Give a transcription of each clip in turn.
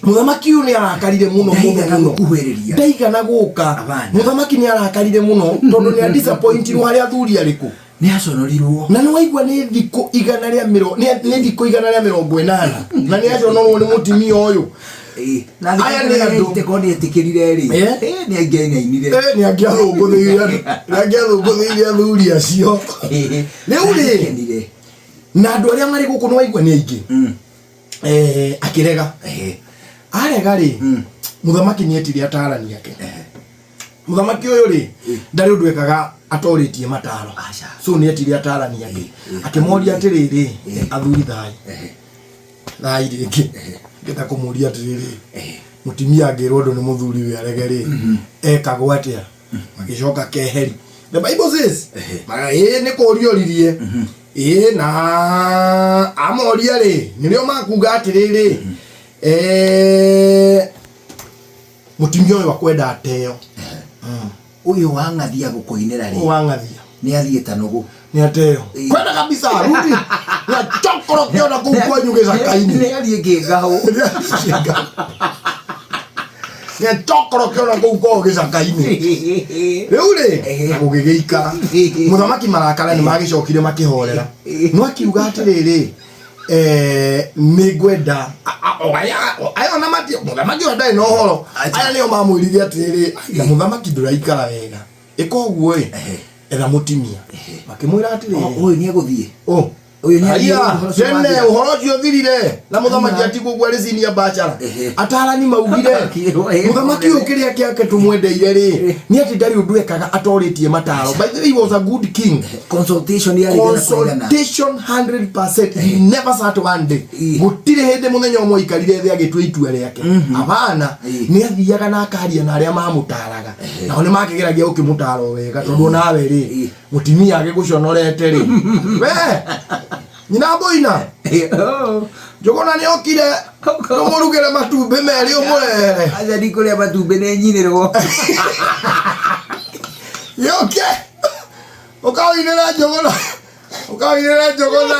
Mũthamaki ũyũ nĩ arakarire mũno mũno. Ndaigana Mũno. Gũkuhĩrĩria. Ndaigana gũka. Abana. Mũthamaki nĩ arakarire mũno tondũ nĩ adisappointirwo harĩ athuri arĩkũ. Nĩ aconorirwo. Na nĩ waigua nĩ thikũ igana rĩa mĩro nĩ thikũ 180 na nĩ aconorwo nĩ mũtimia ũyũ. Ĩĩ, na Aya nĩ andũ. Korwo nĩ etĩkĩrire rĩ, Eh? nĩ angĩainainire. Eh, nĩ angĩathũngũthĩirie nĩ angĩathũngũthĩirie athuri acio. Rĩu rĩ. Nĩakenire. Na andũ arĩa marĩ gũkũ nĩ waigua nĩ aingĩ. Akĩrega. Arega rĩ, mũthamaki nĩ etire atarani ake. Mũthamaki ũyũ rĩ, ndarĩ ũndũ ekaga atorĩtie mataro. Aca. So nĩ etire atarani ake, akĩmoria atĩrĩrĩ, athuri, thai thai rĩngĩ ngĩenda kũmũria atĩrĩrĩ, mũtimia angĩrwo ũndũ nĩ mũthuri we arege rĩ, ekagwo atĩa? Magĩcoka keheri. The Bible says, ĩĩ, nĩ kũria oririe. Ĩĩ, na amoria rĩ, nĩrĩo makuga atĩrĩrĩ, mũtimia ũyũ akwenda ateo. Ũyũ wang'athia gũkũinĩra rĩ, ũyũ wang'athia nĩ athiĩ ta nũgũ. Nĩ ateo. Kwenda kabisa rudi na chokoro kĩona kũu kwanyu gĩcaka-inĩ. Nĩ athiĩ kĩngahũ. Nĩ chokoro kĩona kũu kwao gĩcaka-inĩ. Rĩu rĩ, gũgĩgĩikara mũthamaki marakara nĩ magĩcokire makĩhorera, no akiuga atĩrĩrĩ, nĩ ngwenda aya ona mati mũthamaki ũyũ ndarĩ na ũhoro. Aya nĩo mamwĩrire atĩrĩrĩ, "Aya, mũthamaki ndũraikara wega, ĩka ũguo ĩ, etha mũtimia." Makĩmwĩra atĩrĩrĩ, Ũyũ nĩ egũthiĩ. "Oh, Ũyũ nĩ Haiya, athiĩ, ũhoro ũcio tene wathira. ũhoro ũcio ũthirire na mũthamaki Haiya. atigwo ũguo arĩ senior bachelor." Atarani maugire, Akĩrwo, mũthamaki ũyũ kĩrĩa kĩake tũmwendeire rĩ, nĩ atĩ ndarĩ ũndũ ekaga atorĩtie mataro. By the way, he was a good king. Consultation yarĩ igana kwa igana. Consultation 100%. He never sat one day. Gũtirĩ hĩndĩ mũthenya ũmwe aikarire thĩ agĩtua itua rĩake. Abana. Nĩ athiaga na akaria na arĩa mamũtaraga, nao nĩ makĩgeragia gũkĩmũtara o wega, tondũ nawe rĩ, mũtimia agĩgũconorete rĩ, we nyina mbũina. Oh. Njũgũna nĩ okire, ũmũrugĩre matumbĩ merĩ ũmũrehere. Aca, ndikũrĩa matumbĩ, nĩ nyinĩrwo. Gĩũke ũkawinĩra njũgũna, ũkawinĩra njũgũna.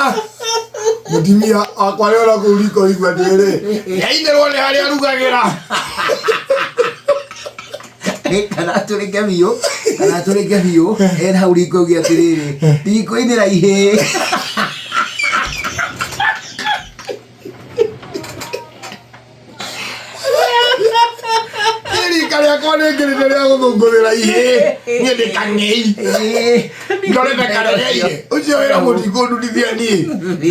Mũtimia wakwa rĩ, ona kũu riko igua atĩrĩrĩ, nĩainĩrwo nĩ harĩa arugagĩra. Kana atũrĩke biũ, kana atũrĩke biũ ena hau riko uge atĩrĩrĩ, ndikũinĩra ihĩĩ. Niĩ rika rĩakwa nĩngĩrĩte rĩa gũthũngũthĩra ihĩĩ, niĩ ndĩ kang'ei ndorete karegeire ũcio wĩra mũtikũndutithia niĩ.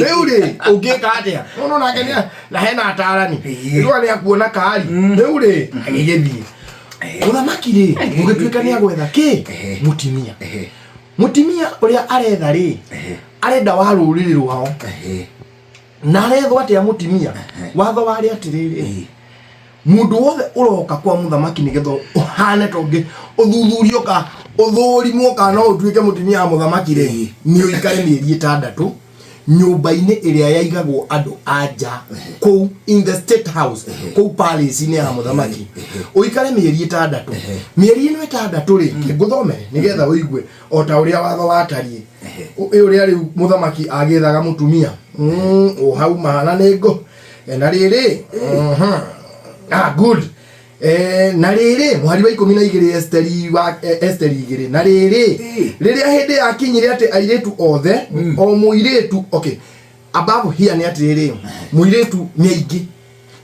Rĩu rĩ, ũngĩka atĩa? Mũndũ nake na hena atarani rĩu nĩ akuona kari. Rĩu rĩ, agĩgĩthiĩ mũthamaki rĩ, gũgĩtuĩka nĩ agwetha kĩ mũtimia. Mũtimia ũrĩa aretha rĩ, arenda wa rũrĩrĩ rwao. Na arethwo atĩa mũtimia? Watho warĩ atĩrĩrĩ, mũndũ wothe ũroka kwa mũthamaki nĩgetha ũhane ta ũngĩ ũthuthurio ka ũthũrimwo kana no ũtuĩke mũtimia wa mũthamaki rĩ, nĩ ũikare mĩeri 6 nyũmba-inĩ ĩrĩa yaigagwo andũ a nja kũu in the state house, kũu palace-inĩ ya mũthamaki, ũikare mĩeri 6. Mĩeri ĩno 6 rĩ, ngũthomere nĩgetha ũigue o ta ũrĩa watho watariĩ. Ĩ ũrĩa rĩu mũthamaki agĩthaga mũtumia. O hau mahana nĩ ngũ. Na rĩrĩ, ah, good. Na rĩrĩ, mũhari wa 12, Esteri wa Esteri 2. Na rĩrĩ, rĩrĩa hĩndĩ yakinyire atĩ airĩtu othe, o mũirĩtu, okay, above here nĩ atĩrĩrĩ, mũirĩtu nĩ aingĩ,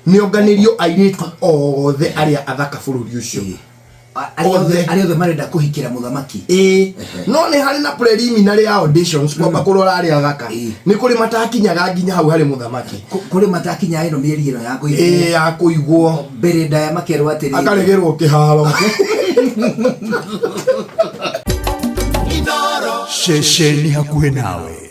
nĩonganĩrio airĩtu othe arĩa athaka bũrũri ũcio. Arĩa othe Othe. Arĩa othe marenda kũhikĩra mũthamaki. Ĩĩ, no nĩ harĩ na preliminary auditions kwamba kũrora arĩa athaka. Nĩ kũrĩ matakinyaga nginya hau harĩ mũthamaki. Kũrĩ matakinya ĩno mĩeri ĩno ya kũigwo. Ĩĩ, ya kũigwo. Mbere ndaya makerwo atĩrĩrĩ, akaregerwo kĩharo. Ceceni hakuhĩ nawe.